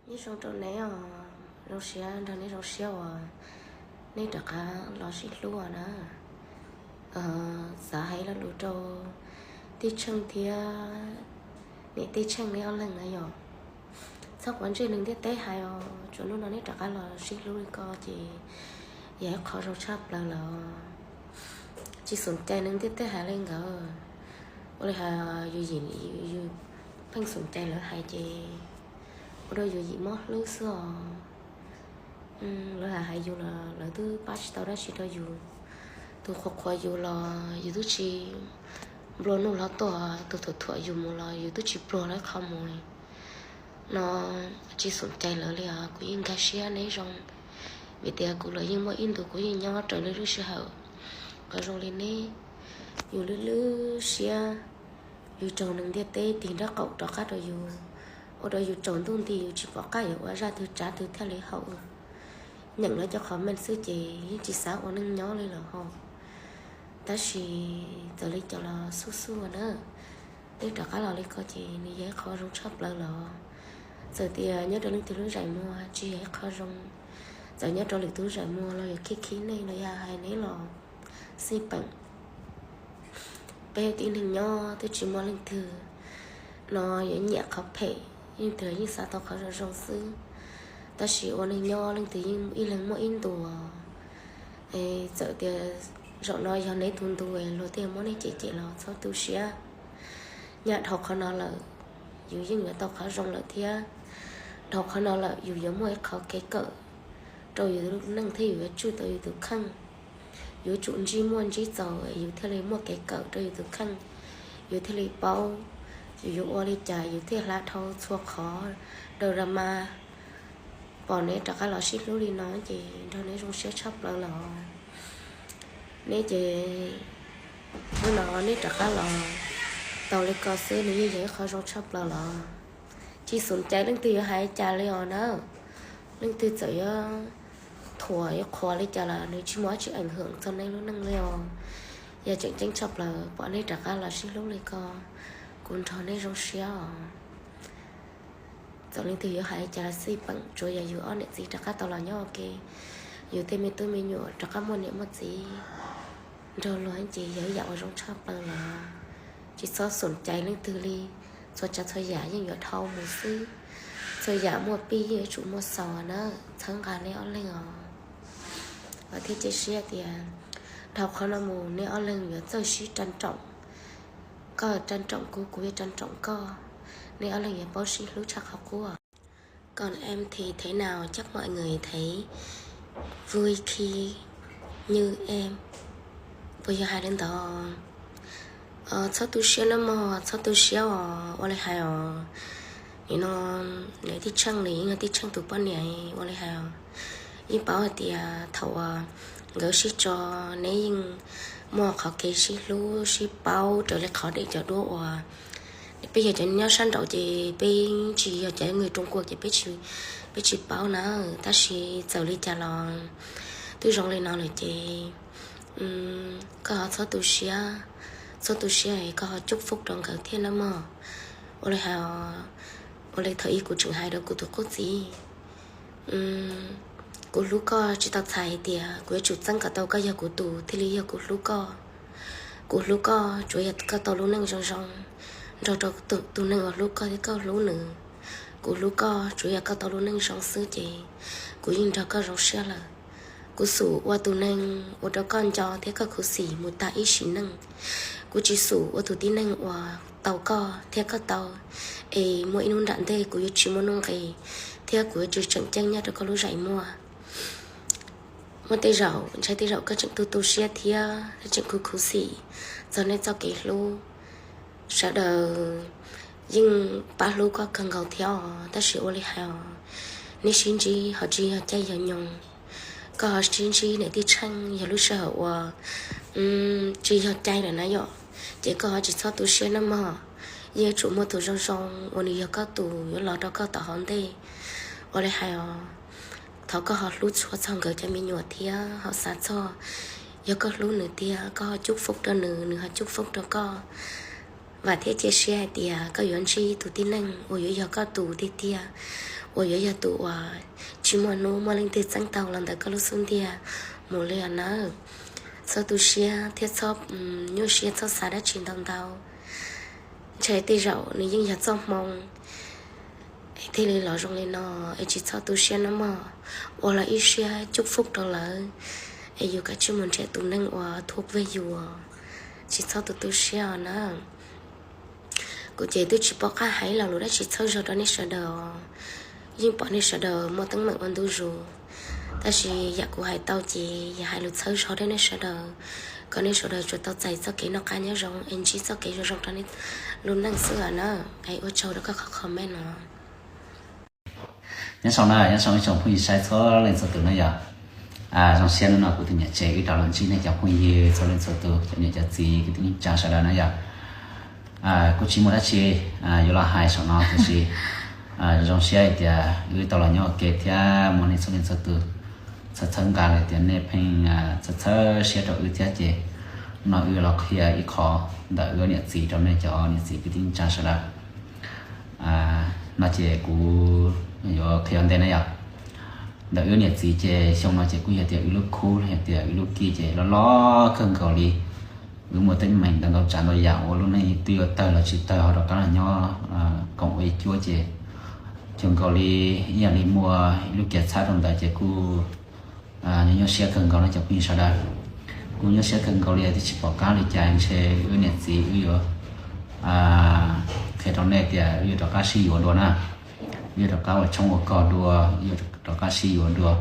Nyob zoo rau neb os, zoo siab nrog neb zoo siab uas neb rov qab los sib hlub os na. Xav hais lo lus rau tij Tsheej thiab niam tij Tsheej neb ob leeg na yom. Txhob quav ntsej neeg ntiaj teb hais os, tsuas hnub no neb rov qab los sib hlub li ko ces yog ib qho zoo tshaj plaws lawm. Tsis xom cai neeg ntiaj teb hais li nkawd. Ua li hais yus yim, yus pheej xom cai lawv hais ces ua rau yus yim mob hlwb xwb os. Lawv hais hais yus los lawv twb pab tsis tau dab tsi rau yus. Tus qhuas qhuas yus los yus twb tsis nplua nuj hlo tuaj, tus thuam thuam yus mus los yus twb tsis pluag lawv qhov mus. No tsis xom cai lawv li os, kuv yeej nkag siab neb zoo, vim tias kuv los yeej muaj ib ntus kuv yeej nyob raws li lub sij hawm qhov zoo li neb. Yus lwj lwj siab, yus raug neeg ntiaj teb tig nraub qaum rov qab rau yus, ua rau yus tsaus ntuj nti yus tsis pom qab yuav ua zaj twg tsav twg thiaj li haum. Nyeem lawv cov comment xwb ces yeej tsis xav ua neej nyob li lawm hos. Tab sis txawm li cas los xub xub na, neb rov qab los li ko ces nws yog ib qho zoo tshaj plaws los. Txawm tias nyob rau leej twg lub zais muag tsis yog ib qho zoo, txawm nyob rau lwm tus zais muag los yuav khib khib neeg los yog hais neb los xij peem. Peb tib neeg nyob twb tsis muaj leej twg no yuav nyiam qhov phem, leej twg yeej xav tau qhov zoo zoo xwb. Tab sis ua neej nyob leej twg yeej ib leeg muaj ib ntu. Txawm tias zaum no yog neb tus ntu luag tej muab neb cem cem los txhob tu siab. Nyaj dhau qhov no lawm, yus yeej yuav tau qhov zoo lawm thiab. Dhau qhov no lawm yus yuav muaj ib qho kev kawm rau yus lub neej thiab yus yuav tswj tau yus tus kheej. Yuav tsum ntsib muaj ntsib txaus yus thiaj li muaj kev kawm rau yus tus kheej, yus thiaj li paub yus yuav ua li cas yus thiaj hla dhau txhua qhov. Daus ra mas pom neb rov qab los sib hlub li no ces nrog neb zoo siab tshaj plaws los. Neb ces hnub no neb rov qab los tau li ko xwb nws yeej yog ib qho zoo tshaj plaws los. Tsis xom cai leej twg yuav hais cas li os na. Leej twg txawm yuav thuam yuav qhuas li cas los nws tsis muaj dab tsi eem hwm txog neb lub neej li os. Yog tseem ceeb tshaj plaws pom neb rov qab los sib hlub li ko, kuv nrog neb zoo siab os. Txawm leej twg yuav hais cas los xij peem, tsuav yog yus ob niam txiv rov qab tau los nyob ua ke, yus tej me tub me nyuam rov qab muaj niam muaj txiv nrog luag ces yog ib yam uas zoo tshaj plaws los. Tsis txhob xom cai leej twg li, txhua tsav txhua yam yeej yuav dhau mus xwb. Txhua yam muaj pib yeej yuav tsum muaj xaus na, txhawb nqa neb ob leeg os. Vam thiab cia siab tias dhau qhov no mus neb ob leeg yuav txawj sib ras room. Koj ras room kuv, kuv yuav ras room koj, neb ob leeg yuav paub sib hlub tshaj qhov qub. Còn em thì thế nào chắc mọi người thấy vui khi như em. Puas yog hais li ntawd? Txhob tu siab nawb mog, txhob tu siab os, ua li hais os. Nim no niam tij Tsheej li yeej yog tij Tsheej tus poj niam, ua li hais os. Yeej paub hais tias thaum uas nkawd sib tso, neb yeej muaj qhov kev sib hlub sib paub raws li qhov daim cov duab uas peb yog cov nyob sab nraud ces peb tsis yog cov người Trung Quốc ces peb tsis paub na. Tab sis txawm li cas los twb zoo li no lawm ces koj ho txhob tu siab, txhob tu siab, koj ho chúc phúc rau nkawd thiab nawb mog. Ua li hais, ua li thaum ub kuv tseem hais rau kuv tus qub txiv, kuv hlub koj tsis tau txhais hais tias kuv yuav tsum txeeb kom tau koj yog kuv tus thiaj li yog kuv hlub koj. Kuv hlub koj tsuav yog koj tau lub neej zoo zoo nrog rau tus neeg uas hlub koj thiab koj hlub nws. Kuv hlub koj tsuav yog koj tau lub neej zoo xwb ces kuv yeej nrog koj zoo siab lawm. Kuv xub ua tus neeg ua rau koj nco thiab koj khuv xim mus tag ib sim neej. Kuv tsis xub ua tus tib neeg uas tau koj thiab koj tau, es muaj ib hnub nram ntej kuv yuav tsis muaj nuj nqis thiab kuv yuav tsis tseem ceeb nyob rau koj lub zais muag. Muaj tej zaum ntshai tej zaum koj tseem tu tu siab thiab koj tseem khuv khuv xim txog neb txoj kev hlub. Sawv daws yeej pab hlub koj kawg nkaus thiab os, tab sis ua li hais os, neb sib ntsib ho tsis yog caij yog nyoog. Koj ho sib ntsib niam tij Tsheej yog lub sij hawm uas tsis yog caij lawm na yom, ces koj ho tsis txhob tu siab nawb mog. Yeej yuav tsum muaj tus zoo zoo uas nws yog koj tus yuav los rau koj tom hauv ntej. Ua li hais os, thov koj ho hlub tshua txog nkawd cov me nyuam thiab ho xav txog, yog koj hlub nws tiag koj ho chúc phúc rau nws, nws ho chúc phúc rau koj. Vam thiab cia siab hais tias koj yuav ntsib tus tib neeg uas yuav yog koj tus tiag tiag, uas yuav yog tus uas tsis muaj hnub muaj leej twg txeeb tau los ntawm koj lub xub ntiag mus li os nawb. Txhob tu siab thiab txhob nyuaj siab, txhob xav dab tsi ntau ntau. Ntshe tej zaum nws yeej yog txoj hmoo es thiaj li los zoo li no, es tsis txhob tu siab nawb mog. Ua los ib siab cub foob rau lawv, es yus kav tsij mus nrhiav tus neeg uas thuam vej yus. Tsis txhob tu tu siab os nawb. Kuv ces twb tsis pom qab hais lo lus dab tsi txhawb zog rau nej sawv daws os. Yeej pom nej sawv daws muaj teeb meem ua ntu zus, tab sis yam kuv hais tau ces yog hais lus txhawb zog rau nej sawv daws, kom nej sawv daws tsuas tau txais txoj kev noj qab nyob zoo es ntsib txoj kev zoo zoo rau nej lub neej xwb os nawb. Es ua tsaug rau koj qhov comment no. Nyob zoo na, nyob zoo ib tsoom phooj ywg saib txhua leej txhua tus na yom. Zoo siab hnub no kuv tus niam tsev wb rov los ntsib nej cov phooj ywg txhua leej txhua tus, cov niam cov txiv kwv tij neej tsa sawv daws na yom. Kuj tsis muaj dab tsi yuav los hais saum no tiam sis zoo siab hais tias wb tau los nyob ua ke thiab muaj nej txhua leej txhua tus txhawb txhawb nqa li tias nej pheej txhawb txhawb siab rau wb thiab ces hnub no wb los qhia ib qho ntawm wb niam txiv rau nej cov niam txiv kwv tij neej tsa sawv daws. No ces kuv yuav qhia ua ntej na yom. Ntawm wb niam txiv ces xyoo no ces kuj yog tias wb lub khub los yog tias wb lub kij ces loj loj kawg nkaus li. Wb muaj teeb meem ntau ntau tsav ntau yam uas lub neej twb yuav tawg los tsis tawg ho rov qab los nyob koom ua ib cuab ces cuag nkaus li ib yam li muaj ib lub kiav txhab rau ntawd ces kuj nyuaj nyuaj siab kawg nkaus no cov phooj ywg sawv daws. Kuj nyuaj siab kawg nkaus li twb tsis pom qab li cas, ntshe wb niam txiv wb yuav qhia rau nej tias wb yuav rov qab sib yuav dua na. Wb yuav rov qab ua tshoob ua kos dua, wb yuav rov qab sib yuav dua.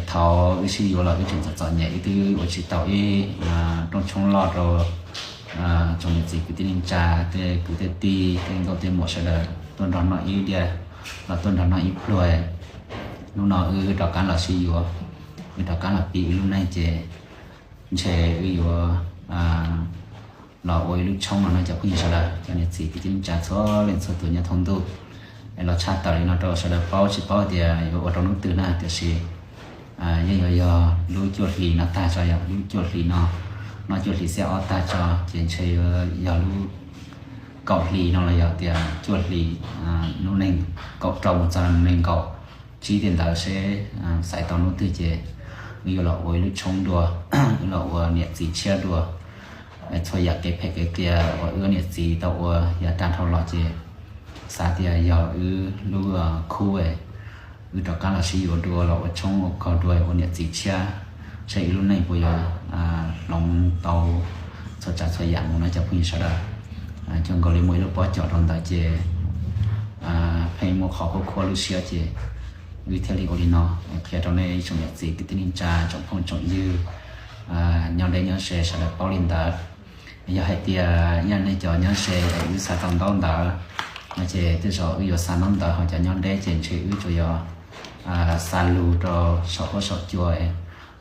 Thaum wb sib yuav los wb tseem txom txom nyem, wb twb ua tsis tau ib rooj tshoob loj rau tsoom niam txiv kwv tij neej tsa, tej kwv tej tij, tej nkauj tej muam sawv daws tuaj nrog noj ib diav los tuaj nrog noj ib pluag. Hnub no wb rov qab los sib yuav, wb rov qab los pib wb lub neej ces ntshe wb yuav los ua ib lub tshoob no no cov phooj ywg sawv daws, cov niam txiv kwv tij neej tsa txhua leej txhua tus nyob thoob ntuj. Es los tshaj tawm li no rau sawv daws paub, tsis paub tias yuav ua rau hnub twg na, tiam sis yeej yuav yog lub cuaj hli no tag tso, yog lub cuaj hli no, noj cuaj hli xiab ob tag tso ces ntshe yuav yog lub kaum hli no los yog tias cuaj hli, lub nees kaum rau mus txog nees nkaum tsib tej ntawd seb xaiv tau hnub twg ces wb yuav los ua ib lub tshoob dua, wb los ua niam txiv tshiab dua. Txhua yam kev phem kev qias uas wb niam txiv tau ua yav tag dhau los ces xav tias yog wb lub khub, wb rov qab los sib yuav dua los ua tshoob ua kos dua ua niam txiv tshiab, seb wb lub neej puas yuav hloov tau txhua tsav txhua yam mus no cov phooj ywg sawv daws. Cuag nkaus li muaj ib lub pob cos rau ntawd ces pheej muaj qhov khuab khuab lub siab ces wb thiaj li ua li no, qhia rau nej ib tsoom niam txiv kwv tij neej tsa tsoom phooj tsoom ywg nyob deb nyob ze sawv daws paub li ntawd. Yog hais tias ib yam nej cov nyob ze es wb xa tau ntaub ntawv no ces tej zaum wb yuav xa ntaub ntawv, ho cov nyob deb ces ntshe wb tsuas yog xa lus rau saum huab saum cua,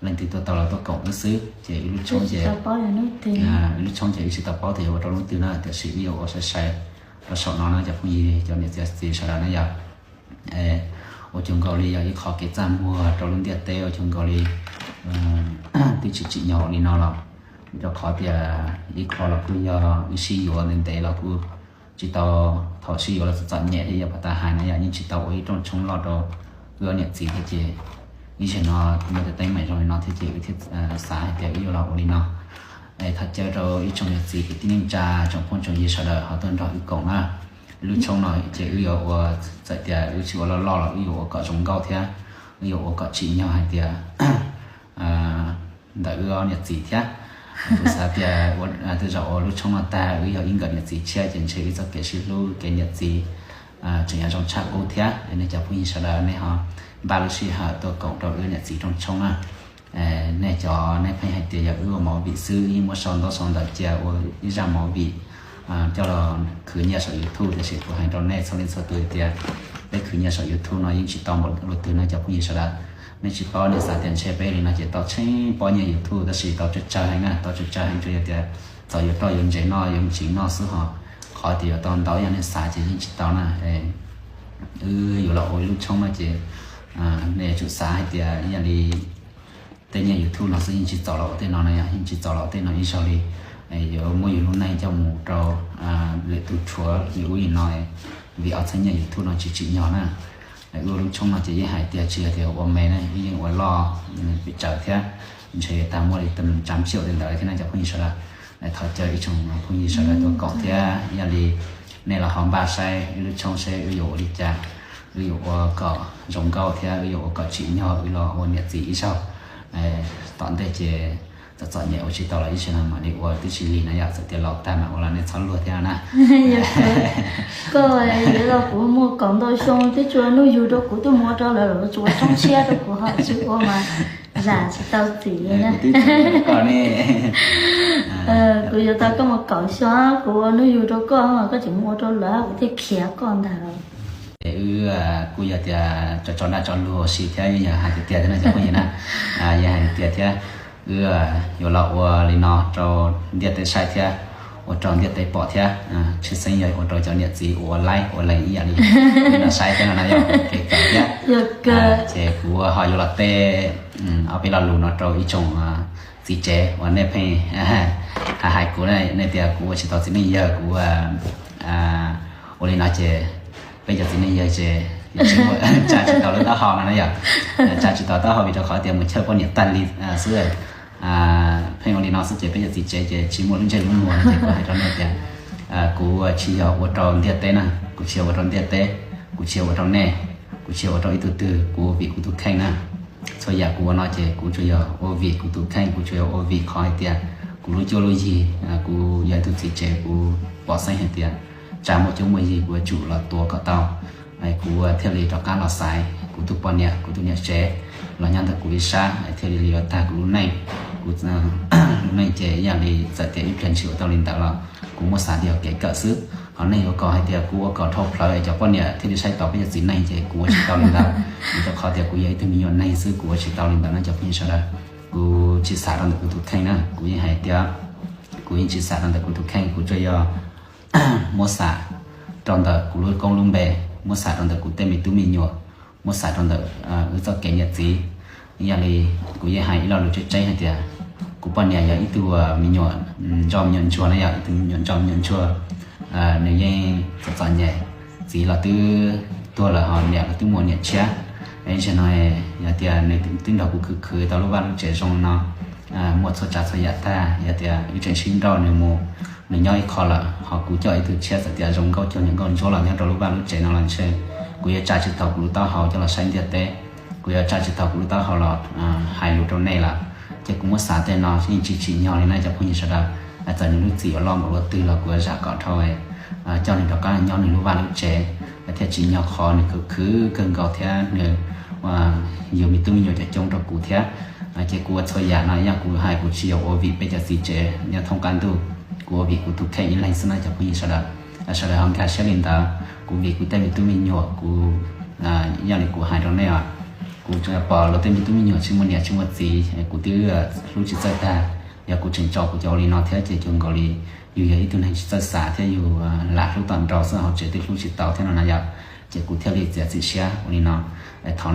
leej twg tuaj tau los tuaj koom wb xwb. Ces wb lub tshoob ces, wb lub tshoob ces wb tsis tau paub tias yuav ua rau hnub twg na, tiam sis wb yuav ua sai sai rau saum no na cov phooj ywg cov niam txiv sawv daws na yom. Ua cuag nkaus li yog ib qho kev txaj muag rau lub ntiaj teb, ua cuag nkaus li twb tsis tsim nyog ua li no los, rau qhov tias ib qho los kuj yog wb sib yuav ntev ntev los kuj tsis tau, thaum sib yuav los txom txom nyem thiab yog pas tas hais na yom, yeej tsis tau ua ib rooj tshoob loj rau wb niam txiv thiab ces ib zaug no muaj tej teeb meem zoo li no thiab ces wb thiaj xav hais tias wb yuav los ua li no. Thov caw rau ib tsoom niam txiv kwv tij neej tsa tsoom phooj tsoom ywg sawv daws ho tuaj nrog wb koom na. Lub tshoob no ces wb yuav ua, txawm tias wb tsis ua loj loj los wb yuav ua kom zoo nkauj thiab wb yuav ua kom tsim nyog hais tias ntawm wb ob niam txiv thiab. Kuv xav tias tej zaum ua lub tshoob no tag wb yog ib nkawm niam txiv tshiab ces ntshe wb txoj kev sib hlub kev niam txiv tseem yuav zoo tshaj qub thiab. Nej cov phooj ywg sawv daws nej ho npaj lub sij hawm tuaj koom rau wb niam txiv rooj tshoob na. Nej cov nej pheej hais tias yog wb ua movie xwb, yeej muab sau ntaub sau ntawv cia ua ib zaj movie coj los khwv nyiaj saum YouTube, tiam sis kuv hais rau nej txhua leej txhua tus tias peb khwv nyiaj saum YouTube no yeej tsis tau npaum luaj twg no cov phooj ywg sawv daws. Nej tsis paub nej xav tias ntshe peb li no ces tau tsheej pob nyiaj YouTube, tab sis tau tsawg tsawg heev na, tau tsawg tsawg heev, tsuas yog tias txawm yuav roj yuav ntsev noj yuav ntsev noj xwb ho qhov tias yuav tau ntau yam nej xav ces yeej tsis tau na. Wb yuav los ua ib lub tshoob no ces nej tsum xav hais tias ib yam li tej nyiaj YouTube no xwb yeej tsis txaus los ua tej no na, yeej tsis txaus los ua tej no ib zaug li. Yuav muab yus lub neej coj mus rau lwm tus rhuav li ub li no, vim ob txheeb nyiaj YouTube no tsis tsim nyog na. Wb ua lub tshoob no ces yeej hais tiag tsis yog tias ua me na, wb yeej ua loj pes tsawg thiab, ntshe tag muaj li tsa pxiaum li ntawd thiab no cov phooj ywg sawv daws. Thov caw ib tsoom phooj ywg sawv daws tuaj koom thiab, yog li nej los ho npaj saib wb lub tshoob seb wb yuav ua li cas, wb yuav ua kom zoo nkauj thiab wb yuav ua kom tsim nyog wb los ua niam txiv ib zaug. Tom ntej ces txom txom nyem ua tsis tau los ib zaug no mam li ua twb tsis lig no yom, txawm tias laus tag mas ua los nej txhob luag thiab na. Koj yuav los kuv muaj kaum ntau xyoo twb tsuas nuj yug rau kuv, twb mus ua rau lawv los tsuas ua tshoob tshiab rau kuv ho tsis ua mas zam tsis tau txim li na. Kuv yuav tau koj mus kaum xyoo, kuv ua nuj yug rau koj, koj tseem mus ua rau lawv kuv thiaj khiav koj ntag los. Ces wb kuj yog tias tso tso dag tso luag ua si thiab, yeej yog hais tiag tiag thiab no cov phooj ywg na, yog hais tiag thiab. Wb yuav los ua li no rau ntiaj teb saib thiab, ua rau ntiaj teb pom thiab, tshwj xeeb yog ua rau cov niam txiv uas ua laib ua lees ib yam li wb no saib thiab no na yog kev kawm thiab. Ces kuv ho yuav los teb ob peb lo lus no rau ib tsoom txiv tsev uas nej pheej hais hais kuv, nej tias kuv ua tsis tau txiv neej yawg, kuv ua li no ces peb cov txiv neej yawg ces tsa tsis tau lub taub hau no na yom. Tsa tsis tau taub hau vim rau qhov tias mus chawj poj niam tag li xwb. Pheej ua li no xwb ces peb cov txiv tsev ces tsis muaj lub ntsej lub muag no ces kuv hais rau nej tias kuv tsis yog ua rau ntiaj teb na, kuv tsis yog ua rau ntiaj teb, kuv tsis yog ua rau nej, kuv tsis yog ua rau ib tug twg, kuv ua vim kuv tus kheej na. Txhua yam kuv ua no ces kuv tsuas yog ua vim kuv tus kheej, kuv tsuas yog ua vim qhov hais tias kuv lub cuab lub yig, kuv yog ib tug txiv tsev, kuv pom xeeb hais tias tsam muaj cuab muaj yig kuv yuav tsum los tuav kom tau. Kuv thiaj li rov qab los xaiv kuv tus poj niam, kuv tus niam tsev los nyob ntawm kuv ib sab, thiaj li yuav tag kuv lub neej. Kuv lub neej ces ib yam li txawm tias ib pliag ntshis ua tau li ntawd los kuv muab xav tias yog kev kawm xwb. Ho nej yuav kom hais tias kuv ua kom dhau plawv es cov poj niam thiaj li saib tau peb cov txiv neej ces kuv ua tsis tau li ntawd. Vim rau qhov tias kuv yog ib tug me nyuam neeg xwb, kuv ua tsis tau li ntawd no cov phooj ywg sawv daws. Kuv tsis xav rau ntawm kuv tus kheej na, kuv yeej hais tias kuv yeej tsis xav rau ntawm kuv tus kheej, kuv tsuas yog muab xav rau ntawm kuv lub koob lub npe, muab xav rau ntawm kuv tej me tub me nyuam, muab xav rau ntawm wb txoj kev niam txiv. Yog li kuv yeej hais ib lo lus tseeb tseeb hais tias kuv poj niam yog ib tug me nyuam ntsoj me nyuam ntsuag na, yog ib tug me nyuam ntsoj me nyuam ntsuag. Nws yeej txom txom nyem, txiv los twb tuag lawm ho niam los twb muaj niam tshiab. Zaum no yog tias nws twb nrog kuv khwv khwv tau lub vaj lub tsev zoo no, muaj txhua tsav txhua yam tag, yog tias wb tseem sib nrauj nws mus, nws nyob ib qho lawm ho kuv coj ib tug tshiab txawm tias zoo nkauj cuag niam nkauj ntsuab los nyob rau lub vaj lub tsev no los ntshe kuv yuav tsa tsis tau kuv lub taub hau coj los saib ntiaj teb, kuv yuav tsa tsis tau kuv lub taub hau los hais lus rau nej lawm. Ces kuv muab xav tej no yeej tsis tsim nyog li na cov phooj ywg sawv daws. Txawm nws lub txim yuav loj npaum li twg los kuv yuav zam kom dhau, coj nws rov qab nyob nws lub vaj lub tsev, thiaj tsim nyog qhov nws khwv khwv kawg nkaus thiab nws yug me tub me nyuam coob coob rau kuv thiab. Ces kuv ua txhua yam no yog kuv hais kuv tsis yog ua vim peb cov txiv tsev nyob thoob qab ntuj, kuv ua vim kuv tus kheej ib leeg xwb na cov phooj ywg sawv daws. Sawv daws ho nkag siab li ntawd, kuv vim kuv tej me tub me nyuam, kuv, yog li kuv hais rau nej os, kuv pom luag tej me tub me nyuam tsis muaj niam tsis muaj txiv, kuv twb hlub tsis txawj tag. Yog kuv tseem tso kuv cov ua li no thiab ces cuag nkaus li yus yog ib tug neeg tsis txawj xav thiab yus lam hlub tom nraud xwb ho tsev twb hlub tsis tau thiab no na yom. Ces kuv thiaj li txiav txim siab ua li no. Thov